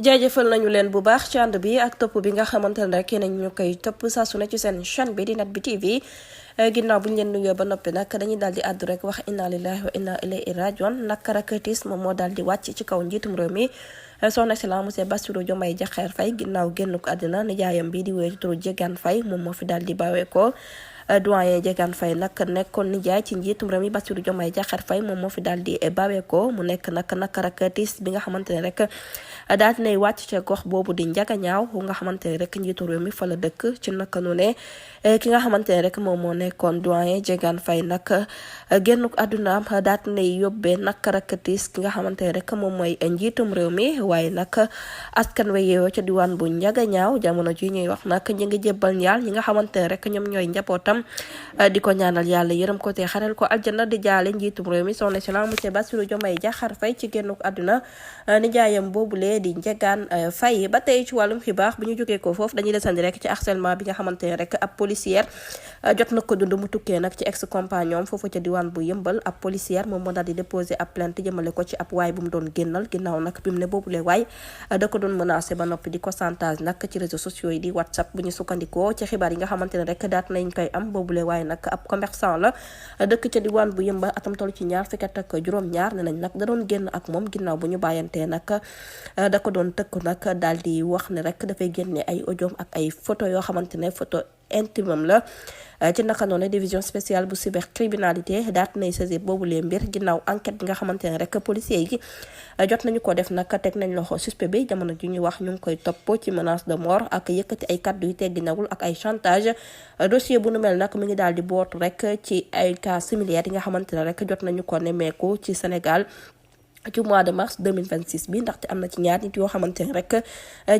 jaajëfal nañu leen bu baax ci ànd bi ak topp bi nga xamante ne rek yéen ñu koy topp saa su ne ci seen chaîne bi di Net Bi TV ginnaaw bu ñu leen nuyoo ba noppi nag dañuy daal di àddu rek wax inna lillahi wa inna ilayhi rajiun naka rek tiis moom moo daal di wàcc ci kaw njiitum réew mi son excellence monsieur Bassirou Diomaye Diakhar Faye ginnaaw génn ko àddina nijaayam bi di wéy ci turu Diegane Faye moom moo fi daal di bàyyeekoo doyen Diegane Faye nag nekkoon nijaay ci njiitum réew mi Bassirou Diomaye Diakhar Faye moom moo fi daal di bàyyeekoo mu nekk nag naka rek tiis bi nga xamante ne rek daal dinay wàcc ca gox boobu di Njagañaaw nga xamante ne rek njiitu réew mi fa la dëkk ci naka nu ne ki nga xamante ne rek moom moo nekkoon doyen Diegane Faye nag génn ko àddunaam daal dinay yóbbee naka rek tiis ki nga xamante ne rek moom mooy njiitum réew mi waaye nag askan wi yeewoo ca diwaan bu Njagañaaw jamono ji ñuy wax nag ñi ngi jébbal ñaal ñi nga xamante ne rek ñoom ñooy njabootam di ko ñaanal yàlla yërëm ko te xarel ko aljana di jaale njiitum réew mi son excellence monsieur Bassirou Diomaye Diakhar Faye ci génn ko àdduna nijaayam boobule di Diegane Faye. Ba tey ci wàllum xibaar bu ñu jógee ko foofu dañuy desandi rek ci harcèlement bi nga xamante ne rek ab policière jot na ko dund mu tukkee nag ci ex compagnon foofu ca diwaan bu Yëmbal ab policière moom moo daal di déposé ab plainte jëmale ko ci ab waay bu mu doon génnal ginnaaw nag bi mu ne boobule waay da ko doon menacé ba noppi di ko chantage nag ci réseaux sociaux yi di WhatsApp bu ñu sukkandikoo ci xibaar yi nga xamante ne rek daat nañ koy am boobule waay nag ab commerçant la dëkk ca diwaan bu Yëmbal atam toll ci ñaar fukki at ak juróom-ñaar ne nañ nag da doon génn ak moom ginnaaw bu ñu bàyyantee nag da ko doon tëkk nag daal di wax ne rek dafay génne ay audio ak ay photo yoo xamante ne photo intime la ci naka noonu division spéciale bu cybercriminalité daat nay saisir boobu lee mbir ginnaaw enquête bi nga xamante ne rek policier yi jot nañu ko def nag teg nañ loxo suspect bi jamono ji ñuy wax ñu ngi koy topp ci menace de mort ak yëkkati ay kàddu yu tegginawul ak ay chantage dossier bu nu mel nag mi ngi daal di boot rek ci ay cas similaires yi nga xamante ne rek jot nañu ko nemmeeku ci Sénégal ci mois de mars 2026 bi ndaxte am na ci ñaar nit yoo xamante ne rek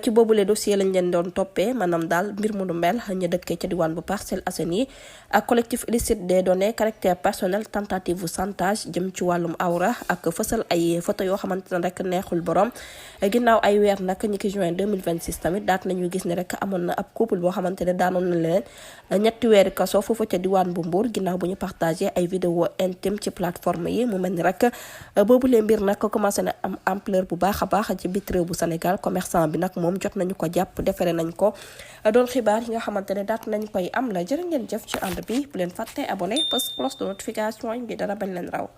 ci boobule dossier lañ leen doon toppee maanaam daal mbir mu nu mel ñu dëkkee ca diwaan bu Parcelles Assainies ak collectif illicite des données caractère personnel tentative bu chantage jëm ci wàllum awra ak fësal ay photo yoo xamante ne rek neexul borom ginnaaw ay weer nag ñi ki juin 2026 tamit daat nañu gis ne rek amoon na ab couple boo xamante ne daanoon na leen ñetti weeri kaso foofu ca diwaan bu Mbour ginnaaw bu ñu partagé ay vidéo intime ci plateforme yi mu mel ni rek boobule mbir nag commencé na am ampleur bu baax a baax ci bit réew bu Sénégal commerçant bi nag moom jot nañu ko jàpp defere nañ ko doon xibaar yi nga xamante ne daat nañ koy am la jërë ngeen jëf ci ànd bi bu leen fàtte abonné bës cloche de notification yi ngi dara bañ leen raw